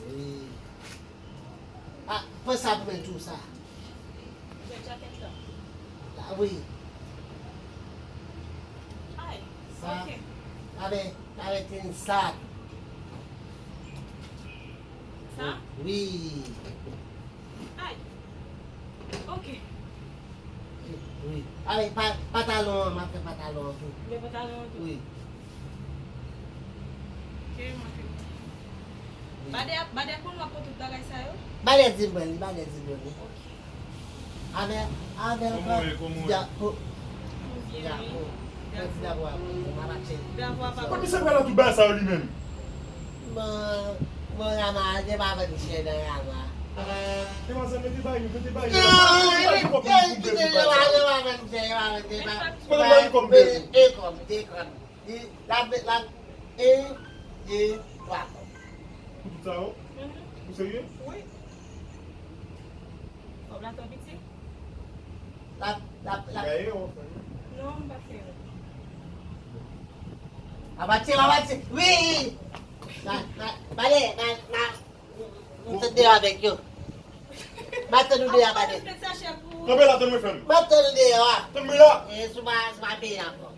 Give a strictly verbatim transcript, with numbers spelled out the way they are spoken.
Wi. Ah, pran sa pou mwen tou, sa. Jè djakèt la. La, wi. Ay, sa, ok. Avèk, avèk yon sak. Sa? Wi. Ay. Ok. Wi. Avèk pa, patalon an, m ap fè patalon an tou. Ou fè patalon an tou? Wi. Ok, m ap fè. Wi. Badè, Badè konn w ap pran tout bagay sa yo? Badè di mwen li, Badè di mwen li. Ok. Avè, avè, kòman w ye, kòman w ye? Dyapo. Dyapo. Mwen ti dyapo a mwen, mwen pa tchè. Dyapo a pa. Kot misye pral nan tout bagay sa yo li menm? Mwen, mwen rama, te pa vann chè nan rama. Te pa sa, mete bay nou, mete bay nou. Non, mete bay nou, kòb nou, kite yo, yo pa vann chè, yo pa vann chè, yo pa. Mete bay nou kòb nou. E kòb, de kòb. Li, la, la, e, de, twa kòb. Pou tout sa yo? Mhm. Ou serye? Wi. Kòb la twò piti? La, la, la. Gaye, w ap fè, wi. Non, m pa fè. Abatye, abatye. Wi! Na, na, bale, na, na. M te deyò avèk yo. M ap tann ou deyò, bale. Kanpe la, tann mwen fè m. M ap tann ou deyò a. Tann mwen la. E, sou pa, sou pa peye ankò.